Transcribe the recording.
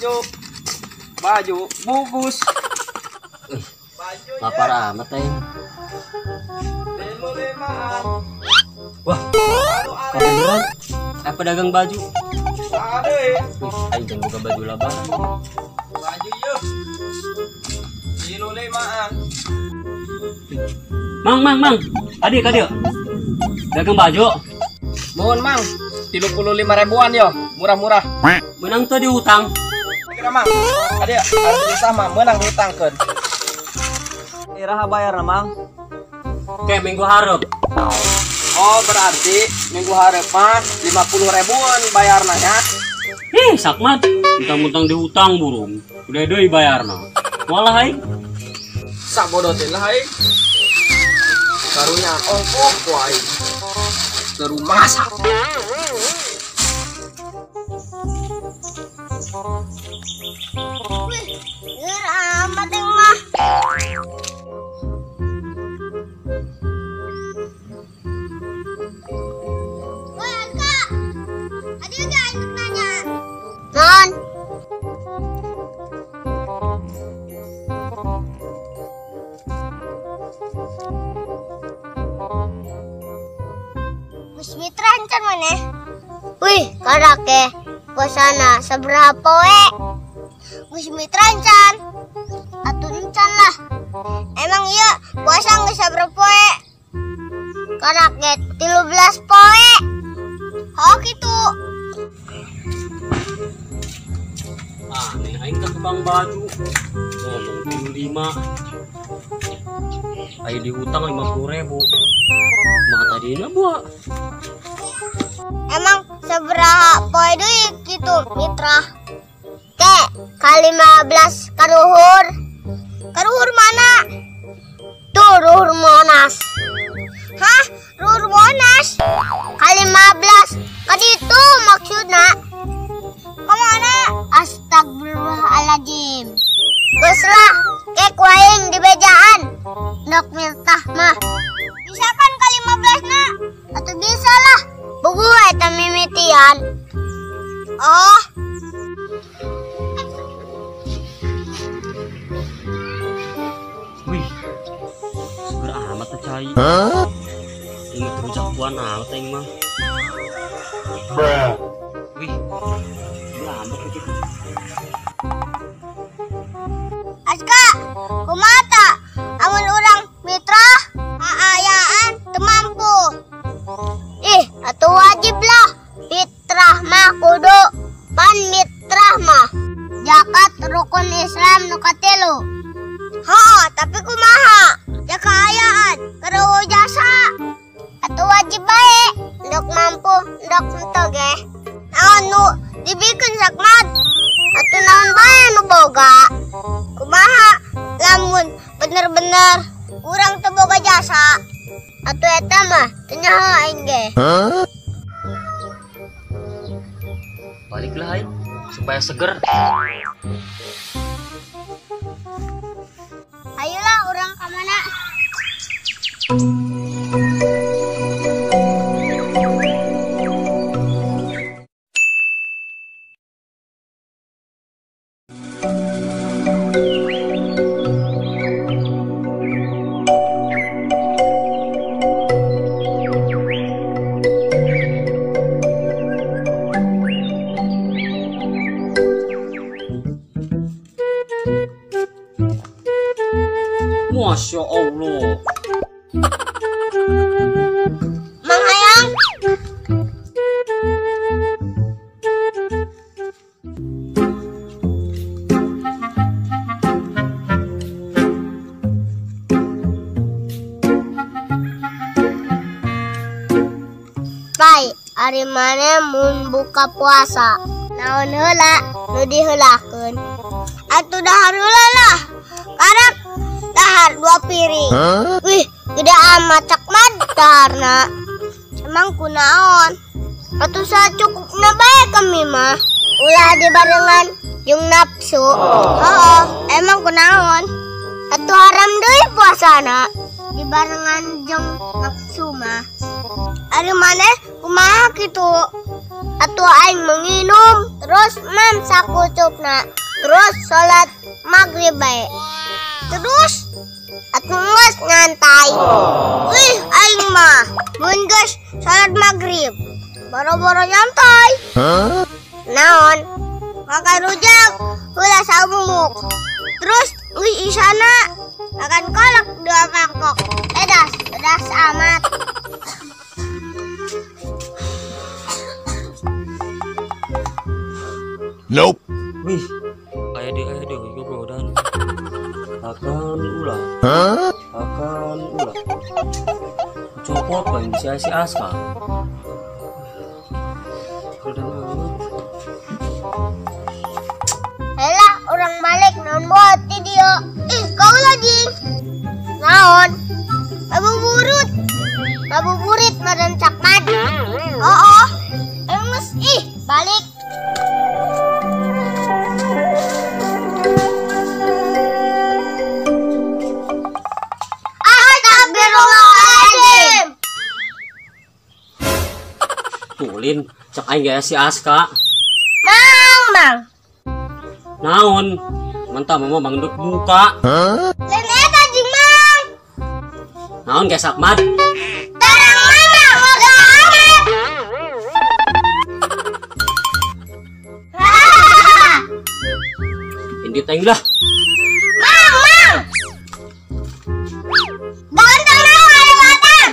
Baju. Baju bungkus. Baju. Lapar amat aing. Wah, kebeneran. Pedagang baju. Ada. Wih, aing jangan buka baju lebaran. Baju yuk. 35-an. Mang, mang, mang. Adik, adik. Dagang baju. Mohon mang, 35 ribuan yo, murah-murah. Menang tuh diutang. Kira mang, adik, harus sama menang diutangkeun. Iraha bayar mang. Oke, minggu hareup. Oh, berarti minggu hareup mah 50 ribuan bayarna ya. Ih, sakmat. Utang-utang diutang burung. Udah deui bayarna. Walah aing. Sabodo teh lah aing. Karunya ongkok ku aing. Ke rumah sakit. Wih, ngeur amat yang mah. Woi, Alka. Ada gak ikut nanya? Non. Mitra encan mana? Wih, karake puasana seberapa poe? Geus mitra encan. Atuh encan lah. Emang iya puasa geus sabaraha poe? Karake 13 poe. Oh gitu. Ah, nih aing ke tukang baju. Ngomong 35. Aing diutang 50.000. Maka tadinya buah. Emang seberapa poe deui gitu mitra? Ke kali 15 karuhur. Karuhur mana? Tuh ruhur Monas. Hah? Ruhur Monas? Kali 15. Kaditu maksudna. Kemana? Astagfirullahaladzim. Geus lah, kek waing di bejaan. Ndok mirtah mah. Bisa kan kali 15 na? Atau bisa lah. Buku eta mimitian. Oh. Wih. Seger amat teh cai. Ini rujak buan amat aing mah. Bruh. Wih. Seger amat gitu. Aska, kumaha ta? Amun urang mitra kaayaan teu mampu. Ih, atuh wajib lah. Fitrah mah kudu pan mitrah mah. Zakat rukun Islam nu katilu. Heuh, tapi kumaha? Ya kaayaan keur jasa. Atuh wajib bae. Ndok mampu, ndok henteu ge. Naon nu dibikeun sakmat? Atuh naon bae nu boga? Kumaha lamun bener-bener urang teu boga jasa? Atuh eta mah teu nyaho aing ge. Baliklah aing supaya seger. Ayolah urang ka mana? Masya Allah. Mang Hayang. Pai, ari maneh mun buka puasa? Naon heula nu diheulakeun? Atuh dahar heula lah. Karak dahar 2 piring. Huh? Wih, gede amat cakmad daharna. Emang kunaon? Atuh sacukupna bae kami mah. Ulah dibarengan jeung nafsu. Oh, emang kunaon? Atuh haram deui puasana. Dibarengan jeung nafsu mah. Ari maneh kumaha kitu? Atuh aing menginum terus mam sakucupna. Terus salat maghrib bae. Terus atuh geus nyantai. Wih aing mah mun geus salat maghrib boro-boro nyantai. Naon? Makan rujak heula saumuk. Terus wih isana makan kolak 2 mangkok. Pedas, pedas amat. Nope. Wih, aya deui gogodan. Akan ulah. Akan ulah. Copot paling si Aska. Gogodan amat. Helah, orang balik naon buat di dia. Ih, kau lagi. Naon? Ngabuburit. Ngabuburit meureun cakmad. Oh. Geus ih, balik. Astagfirullahaladzim. Tulin, cek aing gaya si Aska. Mang, mang. Naon? Mantap mama bang dek buka. Lain eta jeung mang. Naon ge sakmad? Tarang mana boga amat. Indit aing lah. Mang, mang. Ganteng naon ada batang.